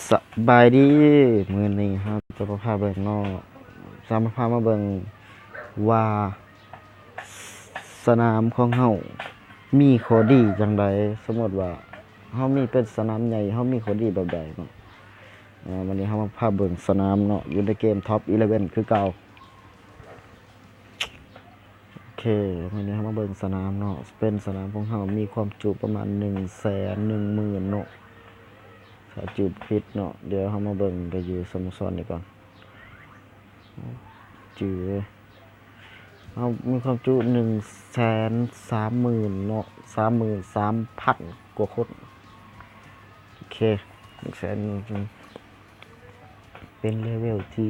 ສະບາຍດີ ມື້ນີ້ເຮົາຈະມາພາເບິ່ງເນາະ ຈະມາພາມາເບິ່ງວ່າ ສະໜາມຂອງເຮົາມີຂໍ້ດີຈັ່ງໃດ? ສົມມຸດວ່າເຮົາມີເປັນສະໜາມໃຫຍ່ ເຮົາມີຂໍ້ດີແບບໃດເນາະ? ອາ ມື້ນີ້ເຮົາມາພາເບິ່ງສະໜາມເນາະ ຢູ່ໃນເກມ Top Eleven ຄືເກົ່າ. ໂອເຄ ມື້ນີ້ເຮົາມາເບິ່ງສະໜາມເນາະ ເປັນສະໜາມຂອງເຮົາມີຄວາມຈຸປະມານໜຶ່ງແສນໜຶ່ງໝື່ນເນາະ ຖ້າຈື່ບໍ່ຜິດເນາະ. ດຽວເຮົາມາເບິ່ງ ໄປຢູ່ສະໂມສອນນີ້ກ່ອນ ຈື່ ເຮົາມີຄວາມຈຸໜຶ່ງແສນສາມໝື່ນເນາະ ສາມໝື່ນສາມພັນກວ່າຄົນ. ໂອເຄ ໜຶ່ງແສນ ເປັນເລເວວທີ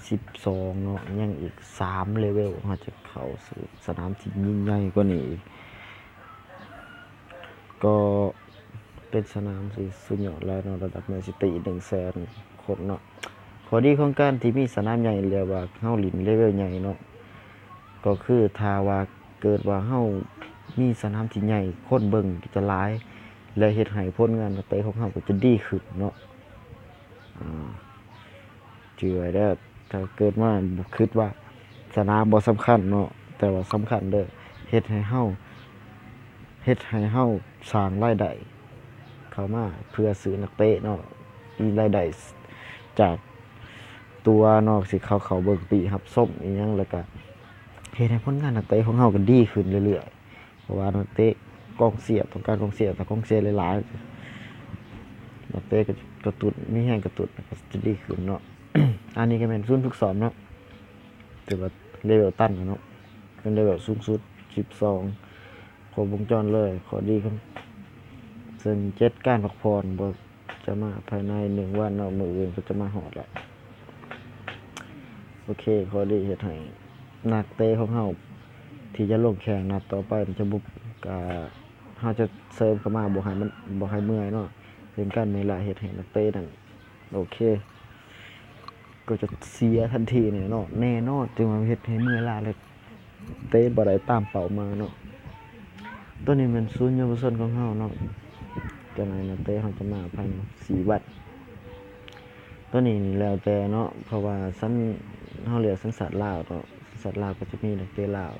ສິບສອງເນາະ ຍັງອີກສາມເລເວວ ເຮົາຈະເຂົ້າສູ່ສະໜາມທີ່ຍິ່ງໃຫຍ່ກວ່ານີ້ອີກ. ກໍເປັນສະໜາມທີ່ສຸດຍອດຫຼາຍເນາະ ລະດັບແມນຊິຕີ ໜຶ່ງແສນຄົນເນາະ. ຂໍ້ດີຂອງການທີ່ມີສະໜາມໃຫຍ່ ຫຼືວ່າເຮົາຫຼິ້ນເລເວວໃຫຍ່ເນາະ ກໍຄືຖ້າວ່າເກີດວ່າເຮົາມີສະໜາມທີ່ໃຫຍ່ ຄົນເບິ່ງກໍຈະຫຼາຍ ແລະ ເຮັດໃຫ້ຜົນງານນັກເຕະຂອງເຮົາກໍຈະດີຂຶ້ນເນາະ. ອາ ຈື່ໄວ້ເດີ ຖ້າເກີດມາຄິດວ່າສະໜາມບໍ່ສຳຄັນເນາະ ແຕ່ວ່າສຳຄັນເດີ ເຮັດໃຫ້ເຮົາ ເຮັດໃຫ້ເຮົາສ້າງລາຍໄດ້ເຂົ້າມາເພື່ອຊື້ນັກເຕະເນາະ ມີລາຍໄດ້ຈາກຕົວເນາະ ທີ່ເຂົາເຂົ້າເບິ່ງປີ້ຮັບຊົມອີ່ຫຍັງ ແລ້ວກະເຮັດໃຫ້ຜົນງານນັກເຕະຂອງເຮົາກໍດີຂຶ້ນເລື້ອຍໆ. ເພາະວ່ານັກເຕະ ກອງເຊຍ ຕ້ອງການກອງເຊຍ ຖ້າກອງເຊຍຫຼາຍໆ ນັກເຕະກໍຈະກະຕຸ້ນ ມີແຮງກະຕຸ້ນ ກໍຈະດີຂຶ້ນເນາະ. ອັນນີ້ກໍແມ່ນສູນຝຶກຊ້ອມເນາະ ຖືວ່າເລເວວຕັນແລ້ວເນາະ ເປັນເລເວວສູງສຸດ ສິບສອງ ຄົບວົງຈອນເລີຍ. ຂໍ້ດີຂອງເຊິ່ງເຈັດ ການພັກຜ່ອນ ບໍ່ຈະມາພາຍໃນໜຶ່ງວັນເນາະ ມື້ອື່ນກໍຈະມາຮອດແລ້ວ. ໂອເຄ ຂໍ້ດີເຮັດໃຫ້ນັກເຕະຂອງເຮົາທີ່ຈະລົງແຂ່ງນັດຕໍ່ໄປຈະບໍ່ ກະ ເຮົາຈະເສີມເຂົ້າມາ ບໍ່ໃຫ້ມັນ ບໍ່ໃຫ້ເມື່ອຍເນາະ ເປັນການເມື່ອຍລ້າເຮັດໃຫ້ນັກເຕະນັ້ນ ໂອເຄ ກໍຈະເສຍທັນທີແນ່ເນາະ ແນ່ນອນ ຈຶ່ງວ່າເຮັດໃຫ້ເມື່ອຍລ້າ ແລະ ເຕະບໍ່ໄດ້ຕາມເປົ້າໝາຍເນາະ. ໂຕນີ້ແມ່ນສູນເຍົາວະຊົນຂອງເຮົາເນາະ ເຈົ້ານາຍນັກເຕະເຮົາຈະມາພາຍໃນສີ່ວັນ. ໂຕນີ້ນີ້ແລ້ວແຕ່ເນາະ ເພາະວ່າສັນ ເຮົາເລືອກສັນຊາດລາວເນາະ ສັນຊາດລາວກໍຈະມີນັກເຕະລາວ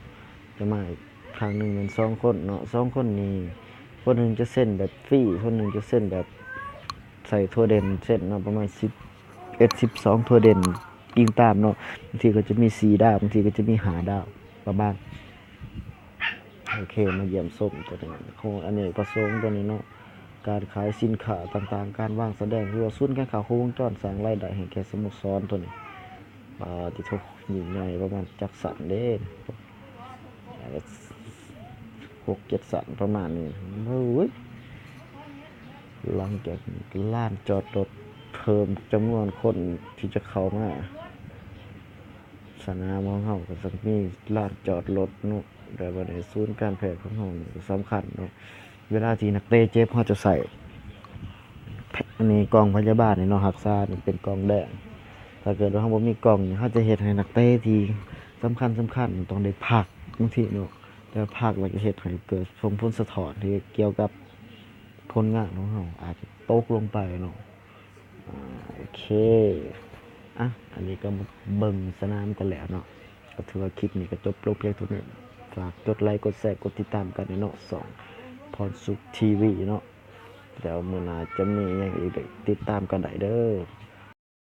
ຈະມາອີກຄັ້ງໜຶ່ງແມ່ນສອງຄົນເນາະ. ສອງຄົນນີ້ ຄົນໜຶ່ງຈະເຊັນແບບຟຣີ ຄົນໜຶ່ງຈະເຊັນແບບໃສ່ໂທເດັນເຊັນເນາະ ປະມານສິບເອັດ ສິບສອງໂທເດັນ ອີງຕາມເນາະ ບາງທີກໍຈະມີສີ່ດາວ ບາງທີກໍຈະມີຫ້າດາວ ປະມານ ໂອເຄ ມາຢ້ຽມຊົມໂຕນີ້ ໂຄງອະເນກປະສົງໂຕນີ້ເນາະ ການຂາຍສິນຄ້າຕ່າງໆ ການວາງສະແດງ ຫຼືວ່າສູນການຄ້າຄົບວົງຈອນ ສ້າງລາຍໄດ້ໃຫ້ແກ່ສະໂມສອນໂຕນີ້. ປາຕິໂທ ຍິ່ງໃຫຍ່ປະມານຈັກຊັ້ນເດ້ ຫົກເຈັດຊັ້ນປະມານນີ້ ໂອ້ຍ. ຫຼັງຈາກນີ້ກໍລານຈອດລົດ ເພີ່ມຈຳນວນຄົນທີ່ຈະເຂົ້າມາ ສະໜາມຂອງເຮົາກໍຕ້ອງມີລານຈອດລົດເນາະ ແຕ່ວ່າໃນສູນການແພດຂອງເຮົານີ້ກໍສຳຄັນເນາະ ເວລາທີ່ນັກເຕະເຈັບ ເຮົາຈະໃຊ້ ອັນນີ້ ກ່ອງພະຍາບານນີ້ເນາະ ຮັກສານີ້ເປັນກ່ອງແດງ. ຖ້າເກີດວ່າເຮົາບໍ່ມີກ່ອງນີ້ ເຮົາຈະເຮັດໃຫ້ນັກເຕະທີ່ສຳຄັນໆ ຕ້ອງໄດ້ພັກຈັ່ງຊີ້ເນາະ ແຕ່ພັກແລ້ວກໍເຮັດໃຫ້ເກີດສົ່ງຜົນສະທ້ອນທີ່ກ່ຽວກັບຜົນງານຂອງເຮົາ ອາດຈະຕົກລົງໄປເນາະ. ອາ ໂອເຄ ອະ ອັນນີ້ກໍເບິ່ງສະໜາມກັນແລ້ວເນາະ ກໍຖືວ່າຄລິບນີ້ກໍຈົບລົງພຽງເທົ່ານີ້. ຝາກກົດໄລ ກົດແຊ ກົດຕິດຕາມກັນແດ່ເນາະ ຊ່ອງພອນສຸກທີວີເນາະ. ແລ້ວມື້ໜ້າຈະມີຫຍັງອີກ ຕິດຕາມກັນໄດ້ເດີ.